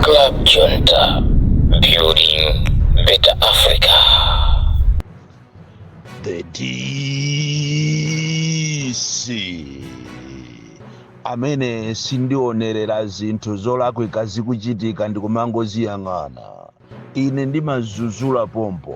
Club Junta, building better Africa. The DC amene sindionerera zinthu zolakwika zikuchitika ndikumangoziyang'ana. Ine ndimazuzula pompo,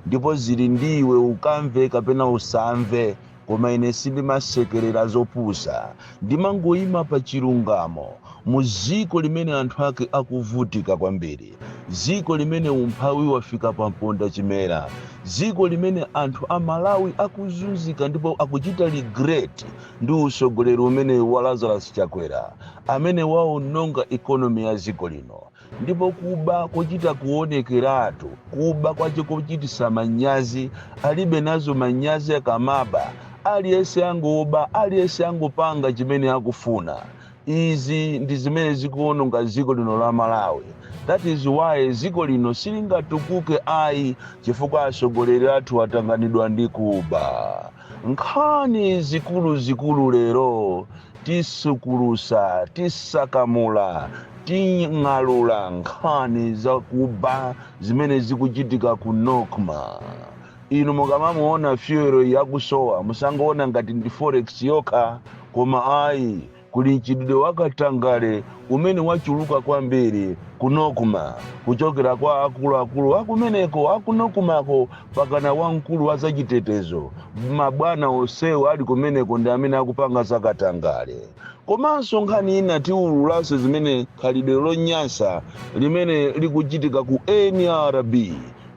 ndipo zili ndiwe ukamve kapena usamve, koma ine sindimasekerera zopusa. Ndimangoyima pa chilungamo mu ziko limene anthu ake akuvutika kwambiri, ziko limene umphawi wafika pamponda chimera, ziko limene anthu a Malawi akuzunzika ndipo akuchita regret ndi usogoleri umene wa Lazarus Chakwera, amene waononga economy ya ziko lino. Ndipo kuba kochita kuonekeratu, kuba kwache kochitisa manyazi, alibe nazo manyazi akamaba. Aliyense angoba, aliyense angopanga chimene akufuna. Izi ndi zimene zikuononga dziko lino la Malawi. That is why dziko lino silingatukuke ayi, chifukwa atsogoleri athu atanganidwa ndi kuba. Nkhani zikulu zikulu lero tisukulusa, tisakamula, ting'alula nkhani zakuba zimene zikuchitika ku NOCMA. Inu mukamamuona fuel yakusowa, musangoona ngati ndi forex yokha, koma ayi, kuli mchitidwe wakatangale umene wachuluka kwambiri ku NOCMA, kuchokera kwa akuluakulu akumeneko aku NOCMAko pakana wamkulu wa zachitetezo. Mabwana onsewo ali kumeneko ndi amene akupanga zakatangale. Komanso nkhani ina tiwululanso zimene khalidwe lonyansa limene likuchitika ku NRB,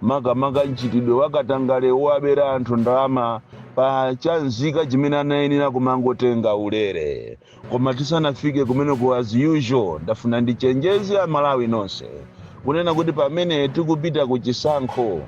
makamaka mchitidwe wakatangale wabera anthu ndalama pa chanzika chimene anayenera kumangotenga ulere. Koma tisanafike kumeneko, as usual, ndafuna ndichenjeze Amalawi nonse kunena kuti pamene tikupita ku chisankho,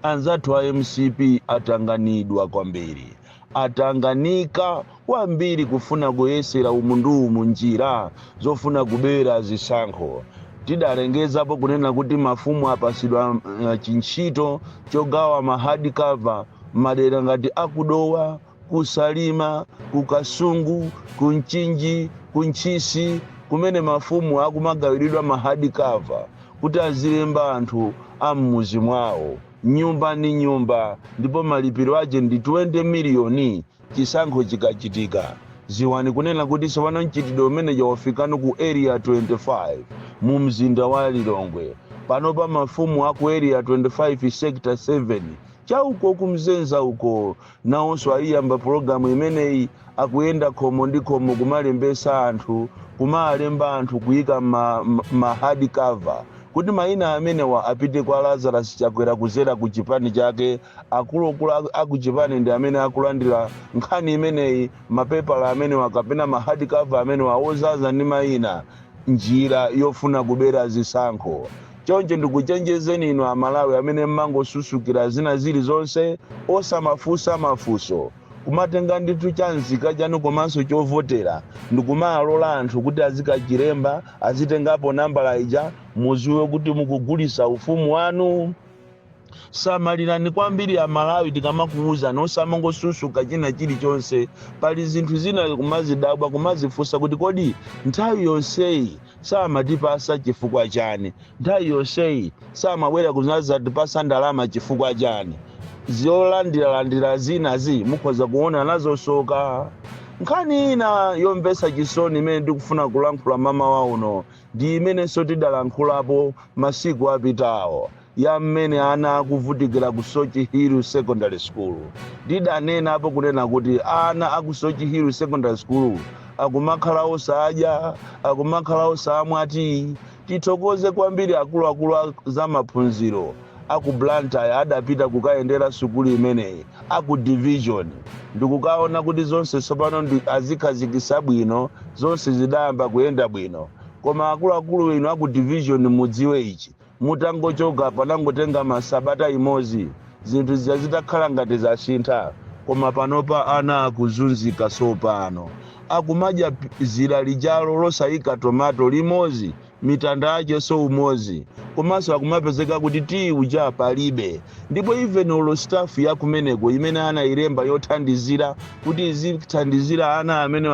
anzathu a MCP atanganidwa kwambiri, atanganika kwambiri kufuna kuyesera umu ndi umu njira zofuna kubera zisankho. Tidalengezapo kunena kuti mafumu apasidwa chintchito chogawa ma hard cover madera ngati akuDowa, kuSalima, kuKasungu, kuMchinji, kuNtchisi, kumene mafumu akumagawiridwa ma hard cover kuti azilemba anthu a mmuzi mwawo nyumba ndi nyumba, ndipo malipiro ache ndi 20 miliyoni chisankho chikachitika. Ziwani kunena kuti tsopano mchitidwe umene wafikano ku Area 25 mu mzinda wa Lilongwe. Panopa mafumu aku Area 25, Sector 7, chauko kumzenza uko, nawonso ayiyamba pologalamu imeneyi. Akuyenda khomo ndi khomo kumalembesa anthu, kumalemba anthu, kuyika ma hard cover kuti mayina amenewa apite kwa Lazarus Chakwera kuzera ku chipani chake. Akuluakulu aku chipani ndi amene akulandira nkhani imeneyi, mapepala amenewa kapena ma hard cover amenewa ozaza ndi mayina, njira yofuna kubera zisankho. Choncho ndikuchenjezeni inu Amalawi amene mmangosusukira zina zilizonse osamafunsa mafunso, kumatenga ndithu chanzika chanu komanso chovotera ndikumalola anthu kuti azikachilemba, azitengapo nambala ija, muziwe kuti mukugulisa ufumu wanu. Samalirani kwambiri Amalawi, tikamakuwuzani osamangosusuka china chilichonse. Pali zinthu zina kumazidabwa, kumazifunsa kuti kodi nthawi yonseyi samatipasa chifukwa chani? Nthawi yonseyi samabwera kuzatipasa ndalama chifukwa chani? Zolandiralandira zinazi mukhoza kuona nazosoka. Nkhani ina yomvetsa chisoni imene ndikufuna kulankhula mamawa uno ndi imenenso tidalankhulapo masiku apitawo, ya mmene ana akuvutikira ku Soche Hill Secondary School. Ndidanenapo kunena kuti ana aku Soche Hill Secondary School akumakhala osadya, akumakhala osamwa tii. Tithokoze kwambiri akuluakulu za maphunziro aku Blantyre adapita kukayendera sukulu imeneyi, aku division, ndikukaona kuti zonse tsopano azikhazikisa bwino, zonse zidayamba kuyenda bwino. Koma akuluakulu inu aku division, mudziwe ichi: mutangochoka, panangotenga masabata imodzi, zinthu zija zitakhala ngati zasintha, koma panopa ana akuzunzika. Sopano akumadya zira lijalo losayika tomato limodzi. Mitanda yake so umodzi, komanso akumapezeka kuti tiyi uja palibe. Ndipo even olo staff ya kumeneko imene anayilemba yothandizira kuti izithandizira ana amene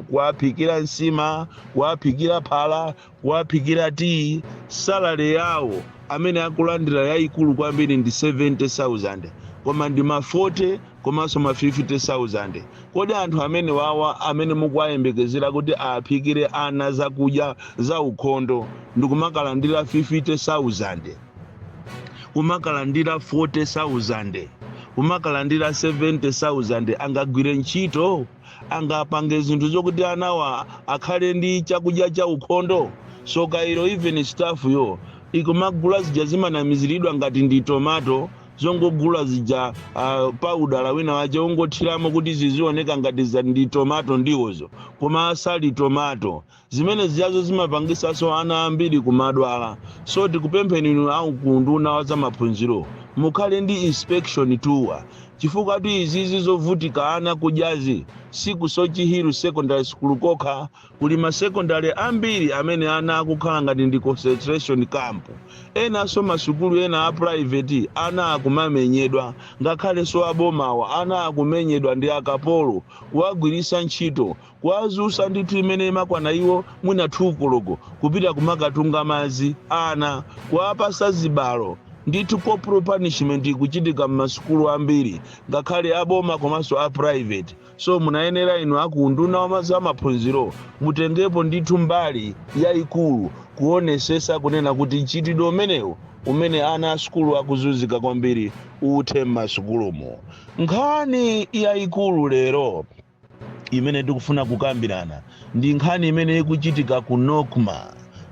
kuwaphikira nsima, kuwaphikira phala, kuwaphikira tiyi, salary yawo amene akulandira yayikulu kwambiri ndi 70,000, koma ndi ma 40 komanso ma 50,000. Kodi anthu amene wawa amene mukuwayembekezera kuti aphikire ana zakudya za ukhondo ndikumakalandira 50,000, kumakalandira 40,000, kumakalandira 70,000, angagwire ntchito? Angapange zinthu zokuti anawa akhale ndi chakudya cha ukhondo? So kairo even staff yo ikumagula zija zimanamiziridwa ngati ndi tomato, zongogula zija, powder wina wache ungothiramo kuti zizioneka ngati ndi tomato ndiwozo, koma asali tomato. Zimene zijazo zimapangisanso ana ambiri kumadwala. So tikupempheni inu akunduna wa zamaphunziro, mukhale ndi inspection tour, chifukwa tu izizi zovutika ana kudyazi siku Soche Hill Secondary School kokha. Kuli masekondari ambiri amene ana akukhala ngati ndi concentration camp. Enanso masukulu ena a private ana akumamenyedwa, ngakhalenso abomawa ana akumenyedwa ndi akapolo, kuwagwirisa ntchito, kuwazusa ndithu imene imakwana iwo mwina 2 koloko kupita kumakatunga madzi, ana kuwapasa zibalo ndithu. Corporal punishment ikuchitika m'masukulu ambiri, ngakhale aboma komanso a private. So munayenera inu akunduna wa zamaphunziro mutengepo ndithu mbali yayikulu kuonesesa kunena kuti mchitidwe umenewu umene ana a sukulu akuzunzika kwambiri uthe m'masukulumo. Nkhani yayikulu lero imene tikufuna kukambirana ndi nkhani imene ikuchitika ku NOCMA.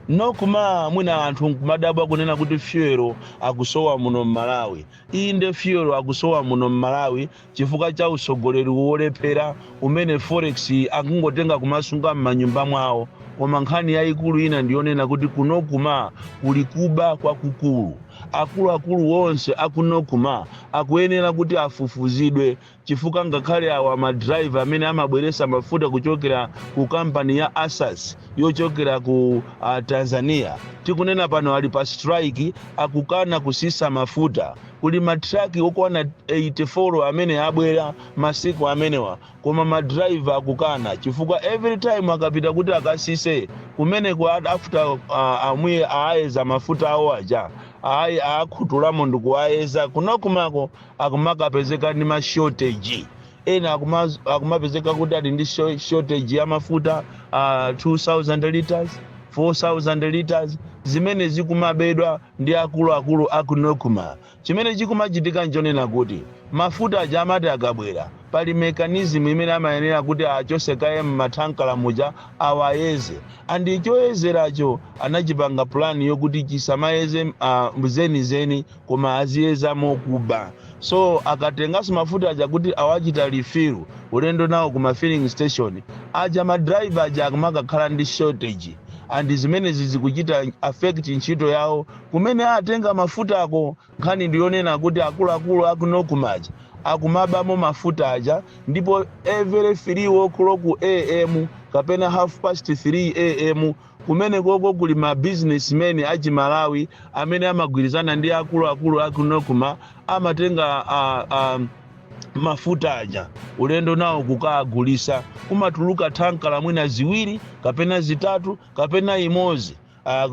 NOCMA, mwina anthu nkumadabwa kunena kuti fuel akusowa muno mmalawi. Inde, fuel akusowa muno mmalawi chifukwa cha usogoleri wolephera umene forex akungotenga kumasunga m'manyumba mwawo. Koma nkhani yayikulu ina ndiyonena kuti ku NOCMA kuli kuba kwakukulu. Akuluakulu onse aku NOCMA akuyenera kuti afufuzidwe, chifukwa ngakhale awa madraiva amene amabweresa mafuta kuchokera ku kampani ya Asas yochokera ku Tanzania, tikunena pano ali pa strike, akukana kusisa mafuta. Kuli matraki okwana 84 amene abwera masiku amenewa, koma madraiva akukana chifukwa every time akapita kuti akasise kumeneko, after amwiye aayeza mafuta awo aja, ayi aakhutulamo ndikuwayeza, kunokumako akumakapezeka ndi ma shortage. Ena akumapezeka kuti ali ndi shortage ya mafuta 2000 liters, 4000 liters, zimene zikumabedwa ndi akuluakulu aku NOCMA. Chimene chikumachitika nchonena kuti mafuta aja amati akabwera, pali mechanism imene amayenera kuti achose kaye mmathankala muja, awayeze, and choyezeracho anachipanga plan yokuti chisamayeze zenizeni, koma aziyeza mokuba. So akatenganso mafuta aja kuti awachita refill ulendo nawo kuma filling station aja, madraiva aja akumakakhala ndi shortage, and zimenezi zikuchita affect ntchito yawo kumene atenga mafutako. Nkhani ndiyonena kuti akuluakulu aku NOCMA aja akumabamo mafuta aja, ndipo every 3 o'clock am kapena half past 3 am kumene koko kuli ma businessmen achimalawi amene amagwirizana ndi akuluakulu aku NOCMA, amatenga mafuta aja ulendo nawo kukagulisa. Kumatuluka thankala mwina ziwiri kapena zitatu kapena imodzi,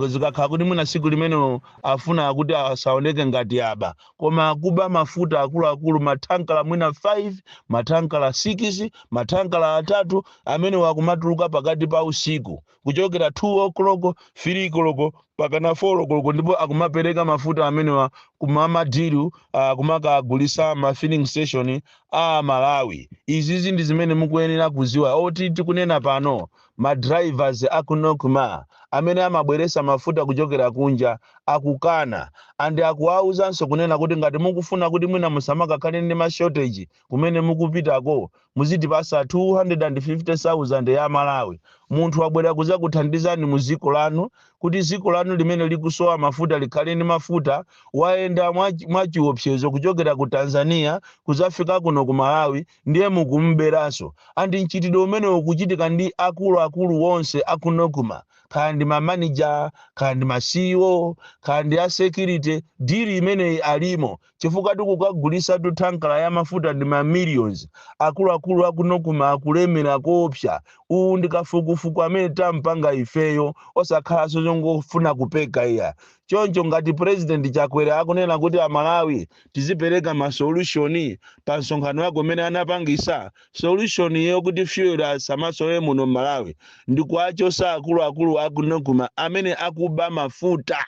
zikakhala kuti mwina siku limene afuna kuti asaoneke ngati aba, koma akuba mafuta akuluakulu, mathankala mwina 5, mathankala 6, mathankala atatu amene wakumatuluka pakati pa usiku kuchokera 2 o'clock, 3 o'clock pakana 4 o'clock, ndipo akumapereka mafuta amenewa kumamadiru, kumakagulisa ma filling station a Malawi. Izizi ndi zimene mukuyenera kuziwa oti tikunena pano ma drivers aku NOCMA amene amabweresa mafuta kuchokera kunja akukana, and akuwawuzanso kunena kuti ngati mukufuna kuti mwina musamakakhale ndi ma shortage kumene mukupitako, muzitipasa 250,000 ya Malawi. Munthu wabwera kuzakuthandizani mu ziko lanu kuti ziko lanu limene likusowa mafuta likhale ndi mafuta. Wayenda mwachiopsezo kuchokera ku Tanzania kuzafika kuno ku Malawi, ndiye mukumberanso. And mchitidwe umene ukuchitika ndi akuluakulu onse aku NOCMA, kaya ndi mamanager, kaya ndi ma CEO, kaya ndi a security, deal imeneyi alimo, chifukwa tikukagulisa thankala ya mafuta ndi ma millions. Akuluakulu aku NOCMA akulemera koopsa. Uwu ndi kafukufuku amene tampanga ifeyo, osakhalanso zongofuna kupeka iya. Choncho ngati President Chakwera akunena kuti Amalawi tizipereka ma solution pa msonkhano wake umene anapangisa, solution yokuti fuel asamasowe muno Malawi ndi kuachosa akuluakulu aku NOCMA amene akuba mafuta.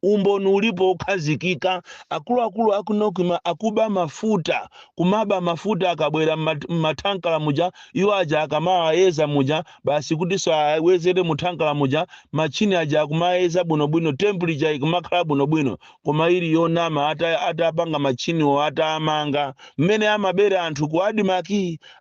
Umboni ulipo okhazikika. Akuluakulu aku NOCMA akuba mafuta, kumaba mafuta. Akabwera mmathankala muja, iwo aja akamawayeza muja basi kuti so awezere muthankala muja, machini aja akumayeza bwinobwino, temperature ikumakhala bwinobwino, koma ili yonama. Atapanga machiniwo, atamanga, mmene amabera anthu ku ADMARC,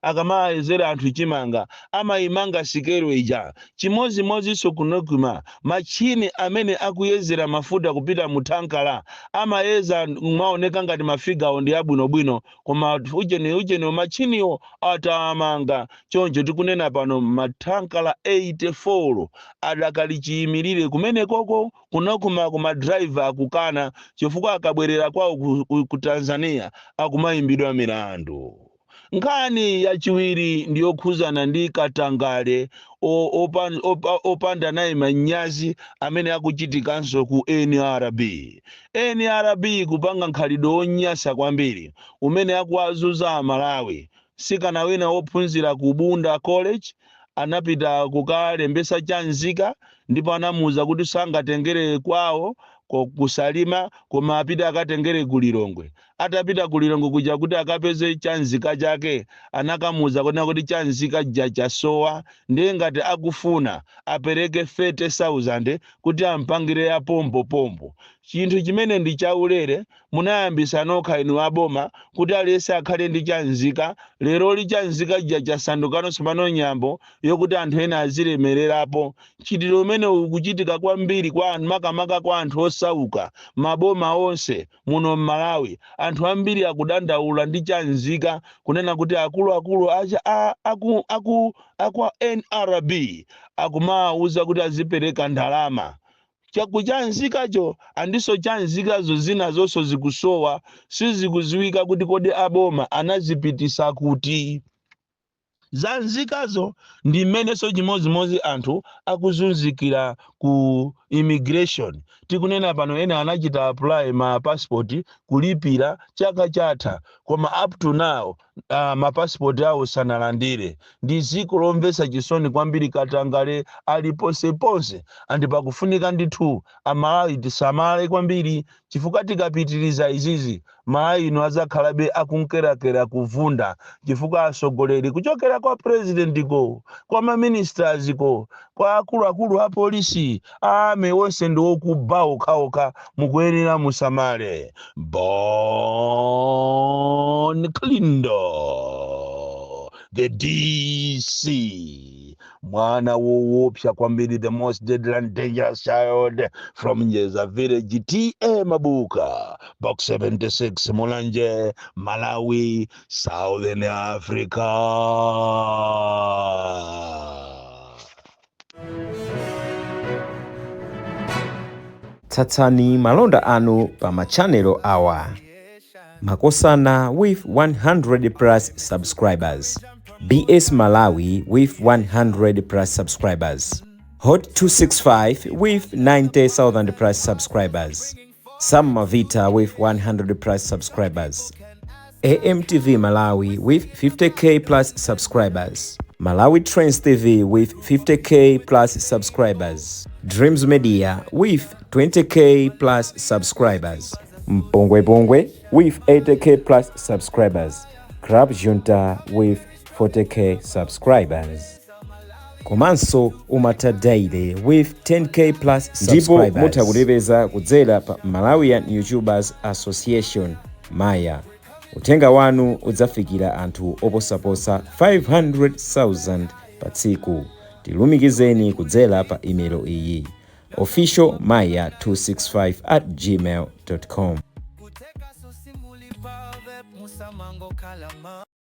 akamayezera anthu chimanga amayimanga sikelo ija. Chimozimozinso ku NOCMA, machini amene akuyezera mafuta kupita muthankala amayeza mwaoneka ngati mafigawo ndi abwinobwino, koma ujeni ujeni machiniwo atamanga. Choncho tikunena pano, mathankala 84 adakali chiyimirire kumene koko ku NOCMA. Kuma driver akukana chifukwa akabwerera kwawo ku Tanzania akumayimbidwa milandu. Nkhani yachiwiri ndiyokhuzana ndi katangale opanda naye manyazi amene akuchitikanso ku NRB. NRB kupanga nkhalidwe wonyasa kwambiri umene akuwazuza Amalawi. Sikana wina wophunzira ku Bunda College anapita kukalembesa chanzika, ndipo anamuwuza kuti sangatengere kwawo kusalima, koma apite akatengere ku Lilongwe. Atapita ku Lilongwe kuja kuti akapeze chanzika chake, anakamuwuza kunena kuti chanzika ja chasowa, ndiye ngati akufuna apereke 30,000 kuti ampangire ya pompopompo. Chinthu chimene ndi chaulere munayambisa nokha inu aboma kuti aliyense akhale ndi chanzika. Lero chanzika ja chasandukanso pano nyambo yokuti anthu ena azilemererapo. Mchitidwe umene ukuchitika kwambiri kwa anthu, makamaka kwa anthu osauka. Maboma onse muno mMalawi, anthu ambiri akudandaula ndi chanzika, kunena kuti akuluakulu acha aku NRB akumawuza kuti azipereka ndalama chakuchanzikacho. Andiso chanzikazo zina zonso zikusowa, sizikuziwika kuti kodi aboma anazipitisa kuti zanzikazo. Ndi mmenenso chimozimozi anthu akuzunzikira ku immigration. Tikunena pano, ena anachita apply ma passport, kulipira chaka chatha, koma up to now ma passport awo sanalandire. Ndi ziko lomvetsa chisoni kwambiri. Katangale ali ponseponse, and pakufunika ndithu Amalawi tisamale kwambiri, chifukwa tikapitiriza izizi, Malawi ino azakhalabe akunkerakera kuvunda, chifukwa atsogoleri, kuchokera kwa president ko, kwa maministers ko, kwa akuluakulu a polisi, ame onse ndi okuba okhaokha. Mukuyenera musamale. Bon Kalindo, the DC, mwana woopsa kwambiri, the most deadly and dangerous child from Njeza village, TA Mabuka, Box 76, Mulanje, Malawi, Southern Africa. Tsatsani malonda anu pa machanelo awa: Makosana with 100 plus subscribers, BS Malawi with 100 plus subscribers, Hot 265 with 90,000 plus subscribers, Sam Mavita with 100 plus subscribers, AMTV Malawi with 50K plus subscribers, Malawi Trends TV with 50K plus subscribers, Dreams Media with 20K plus subscribers, Mpongwe Pongwe with 80K plus subscribers, Club Junta with 40K subscribers, komanso Umata Daily with 10K plus Ndipo subscribers. Mutha kutipeza kudzera pa Malawian YouTubers Association, Maya. Uthenga wanu udzafikira anthu oposaposa 500,000 pa tsiku. Tilumikizeni kudzera pa imelo iyi: officialmaya265@gmail.com. Kuteka sosimuli pave musamango kalama.